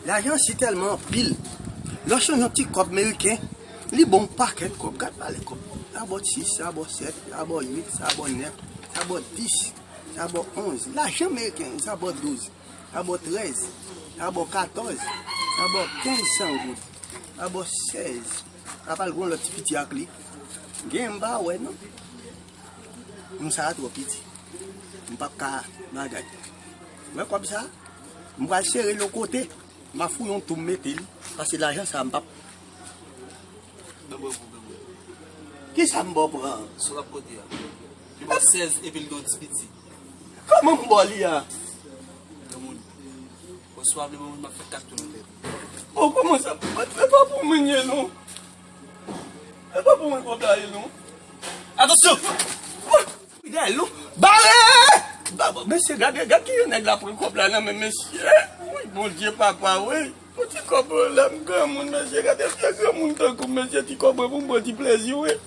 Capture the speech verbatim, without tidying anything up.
Lajan si tèlman anpil. Lè w chanje yon ti kòb meriken, li ba w yon pakèt kòb. Gad valè kòb. Sa ba w sis, sa ba w sèt, sa ba w uit, sa ba w nèf, sa ba w dis, sa ba w onz. Lajan meriken, sa ba w douz, sa ba w trèz, sa ba w katòz, sa ba w kenz san goud, sa ba w sèz. Apa l gen yon lòt ti piti ak li. Gen m pa wè non. Moun sa a twò piti. M p ap ka bagay. Wè kòb sa a? M pral sere l yon kote. M a fouye yon twou m mete l. Paske lajan sa a m p ap. Ban mwen pou, ban mwen. Kisa m ba w pran? Sou l ap pote a. Li ba w sèz epi l gen yon ti piti. Kòman m ba w li a? Granmoun. Oswa vle ban moun m ap fè kat tou nan tèt. Bon, kòman sa? E pa pou mwen ye non. E pa pou mwen kòb la ye non. Atansyon! Fidèl non. Bare! Ba- ba- Mesye, gade, gade ki nèg la pran kòb la nan men mesye. Wi, Bondye papa, wi. Pou ti kòb la, m granmoun, mesye, gade vye granmoun tankou m, mesye, ti kòb mwen pou m pran ti plezi, wi.